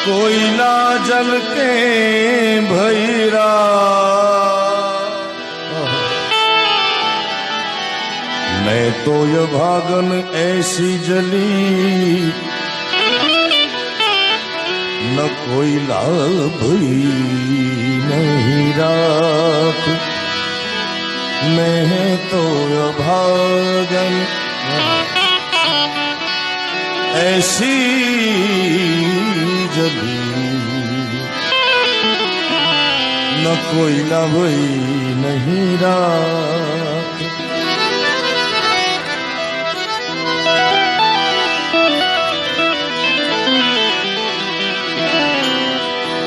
कोयला जल के भैरा। मैं तो ये भागन ऐसी जली, न कोयला भई नहीं राख। मैं तो ये भागन ऐसी जली, न कोयला भई नहीं राख।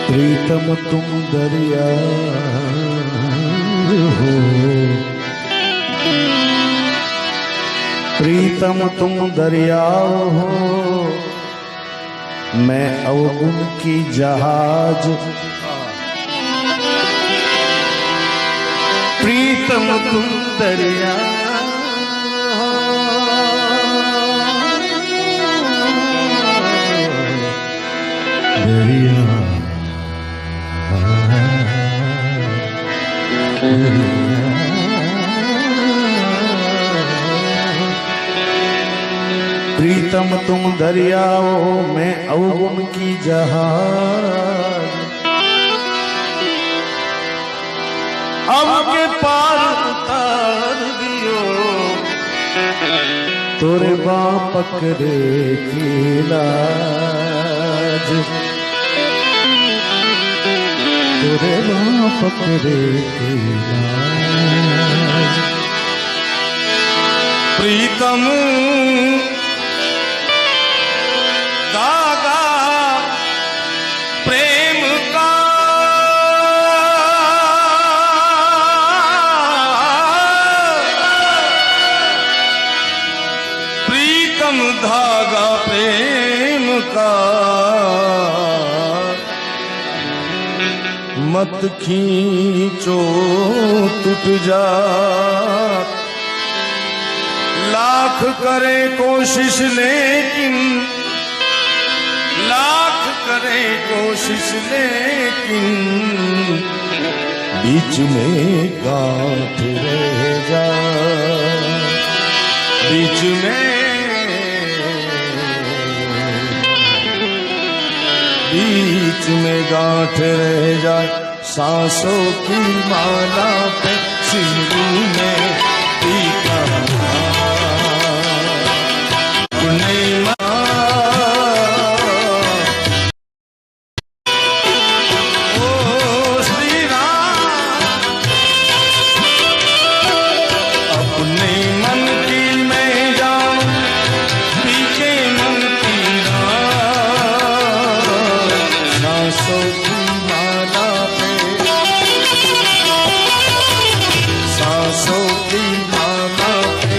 प्रीतम तुम दरिया हो, प्रीतम तुम दरिया हो, मैं अवगुण की जहाज। प्रीतम तुम दरिया हो, दरिया प्रीतम तुम दरिया हो, मैं अवगुण की जहाज। अब के पार उतार दियो, तोरे बां पकड़े की लाज। तोरे बां पकड़े की लाज। प्रीतम धागा प्रेम का, प्रीतम धागा प्रेम का, मत खींचो टूट जा। लाख करे कोशिश लेकिन, लाख करे कोशिश लेकिन, बीच में गांठ रह जा। बीच में, बीच में गांठ रह जाए। सांसों की माला पे सिमरू में टीका। सांसों की माला पे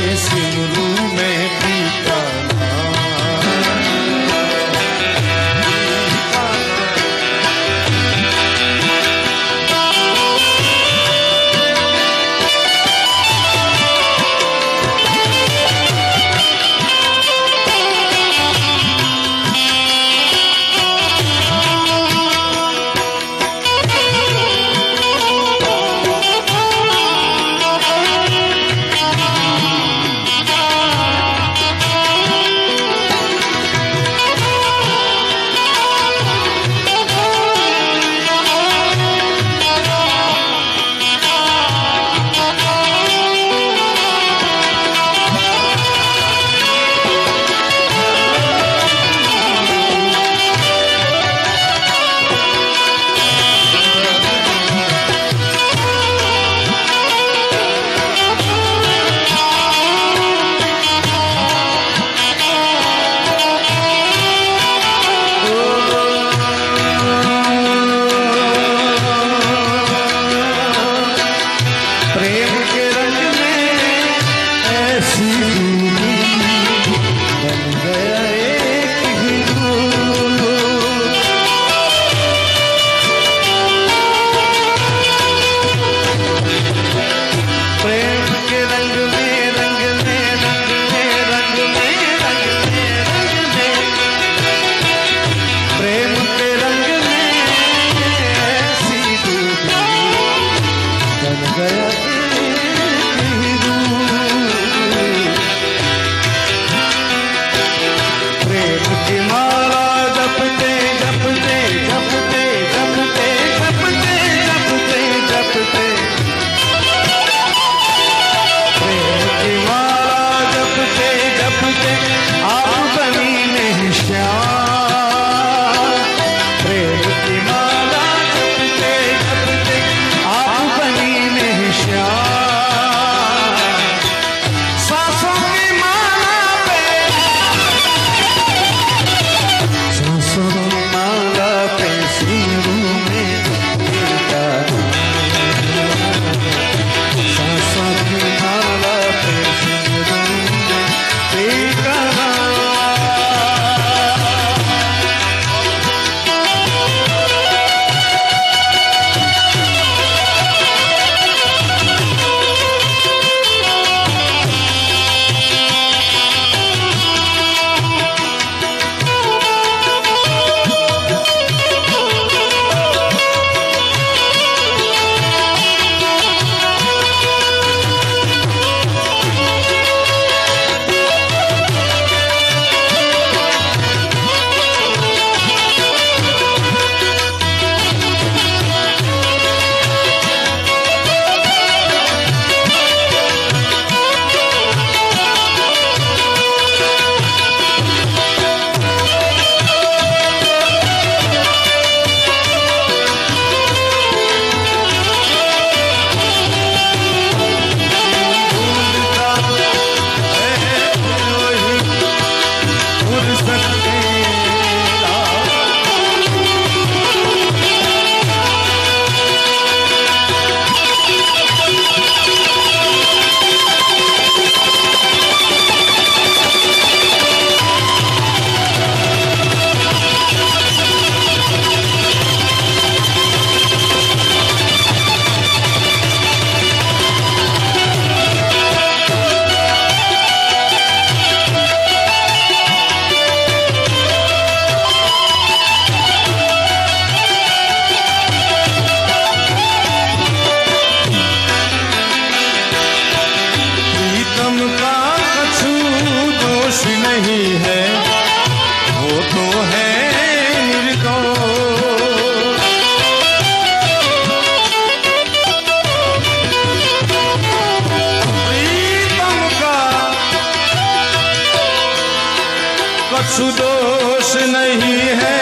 कछु दोष नहीं है।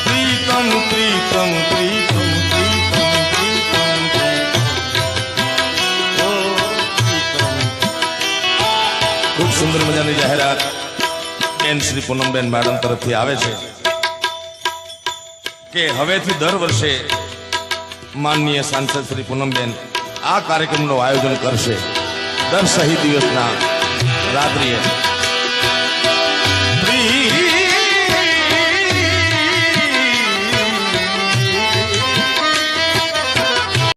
प्रीतम प्रीतम प्रीतम प्रीतम प्रीतम प्रीतम, ओ प्रीतम। ખૂબ સુંદર મજાની જાહેરાત બેન શ્રી પૂનમબેન મેડમ તરફથી આવે છે કે હવેથી દર વર્ષે માનનીય સાંસદ શ્રી પૂનમબેન આ કાર્યક્રમનું આયોજન કરશે દર શહીદ દિવસના રાત્રિએ.